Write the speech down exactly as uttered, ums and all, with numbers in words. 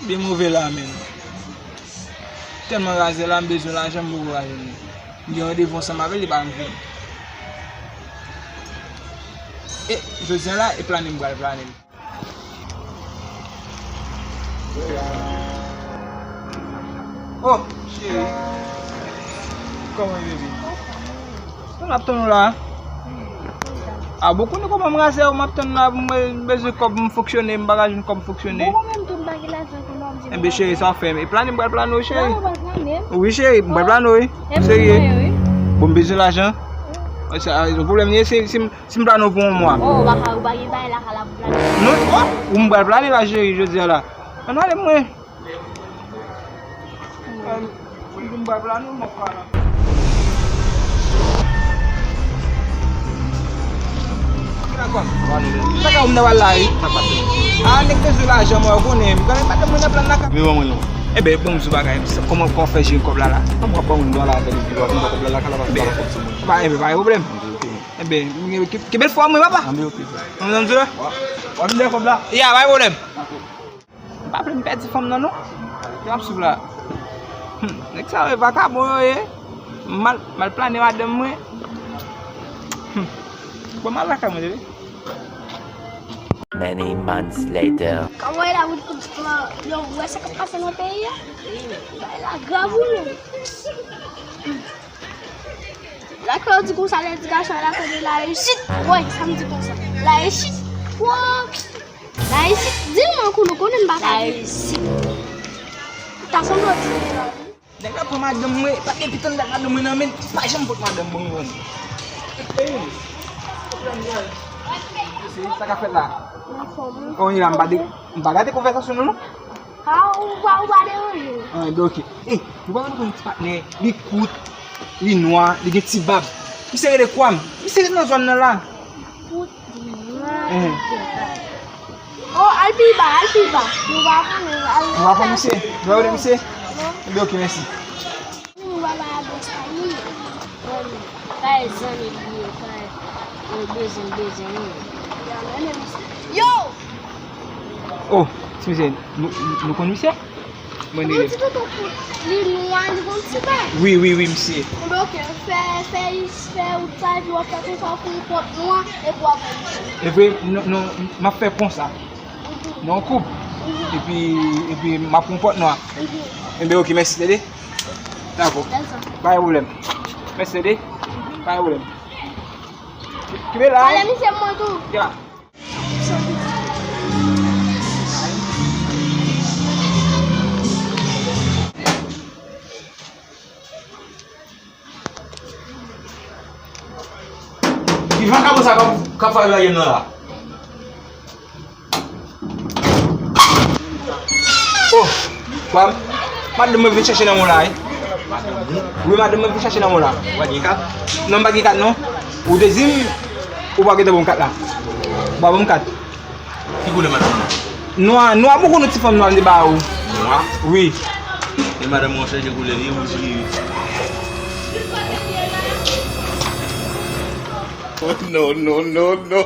Byen move la menm. Tèlman razè la, m bezwen lajan, m poko ka jwenn li. M gen randevou ansanm avè l, li pa janm vini. E jodi a la, e plane m pral plane l. Oh, cheri. Kòman w ye, baby? Mwen ap tann ou la. A bon, konnen kòman m razè, m ap tann la, mwen bezwen kòb, m fonksyone, m pa ka jwenn kòb fonksyone. Bon, mwen menm tou, m pa gen lajan pou m ap di. Enben, cheri, sa w fè m. E plane m pral plane w, cheri. Wi, cheri, m pral plane w, wi. Serye. Bon, m bezwen lajan. Sa, sa pwoblèm li ye, se, se, Si m plane w pou yon mwa. Oh, ou pa ka, ou pa gen bagay lakay la pou plane. Non, oh, ou m pral plane la, cheri, jodi a la. Ann ale mwen. M pral plane w, m ap pale. Sa ka ou m nan wal la, wi. A, nèg bezwen lajan, mwen, ou konnen. M konnen pa t mwen nan plan lakay. Men ban mwen non. Enben, bon, m sou bagay. Kòman, kòman w fè jere kòb la, la? Kòman w ap ban mwen dwa la avè li, pi w ap vin ba kòb la lakay la, pa gen pwoblèm. Enben, ki, ki bèl fwa mwen, papa. Ann, ann, ann, ann. W ap vin dèyè kòb la? Ya, pa gen pwoblèm. M pa vle m pèdi fanm nan, non. Ki ap swiv la? Hmm, nèg sa yo, e vakabon yo ye. M al, m al plane madanm mwen. Hmm. Bon, m al lakay mwen, tande. Many months later. Kòman e la, bout kòb la? Yo, ou wè sa k ap pase nan peyi a? Bagay la grav, wi, menm. Lakay yo di konsa, lè di gason lakay de la reyisit. Woy, sa m di konsa. La reyisit. Woy. La reyisit. Di l non, Kounou, konnen m pa ka di. La reyisit. Ta sanble w di la. Nèg la pran madanm mwen, pa gen pitan dat madanm mwen nan men, pa janm pot madanm mwen, mwen. Sa k ap fèt la? Anfòm, wi. Konye la, m pa de, m pa gade konvèsasyon nou, non. A, ou pa, ou pa deranje. Ah, ben, ok. Ey, ou pa konn konn ti patnè, li kout, li nwa, li gen ti bab. Misye rele Kwam. Misye ret nan zòn nan la. Kout, li nwa, li gen bab. Oh, al pi ba, al pi ba. Nou pa konnen, al. Nou pa konnen misye? Nou pa konnen misye? Non. Ben, ok, mèsi. Ou pa bay adrès pa moun. Bay zanmi li ye, bay, eh, bezwen, bezwen, wi. Yo! Oh, ti mesye, nou, nou konn misye? Mwen, li ti tonton kout, li nwa, li gon ti bab. Wi, wi, wi, misye. Enben, ok, fè, fè, fè wout sa, epi w ap fè konsa, w fè yon pòt nwa, epi w ap wè misye. Epi, non, non, m ap fè pon sa. Nan yon koub. Epi, epi m ap pran pòt nwa. Enben, ok, mèsi, tande. Dakò. Pa gen pwoblèm. Mèsi, tande. Pa gen pwoblèm. Kenbe la. Ale, misye, mwen tou. Ya. Ki vakabon sa k ap, k ap fè layèn nan la? Oh, Kwam, madanm mwen vin chèche nan men w la, wi. Wi, madanm mwen vin chèche nan men w la. Ou pa gen kat? Non, m pa gen kat, non. Ou te di m ou pa gentan ban m kat la. Ou pa ban m kat. Ki koulè madanm nan? Nwa, nwa, bon, konnen ti fanm nwa m te ba ou. Nwa? Wi. E madanm mwen chanje koulè, li wouj, li. Oh, no, no, no, no.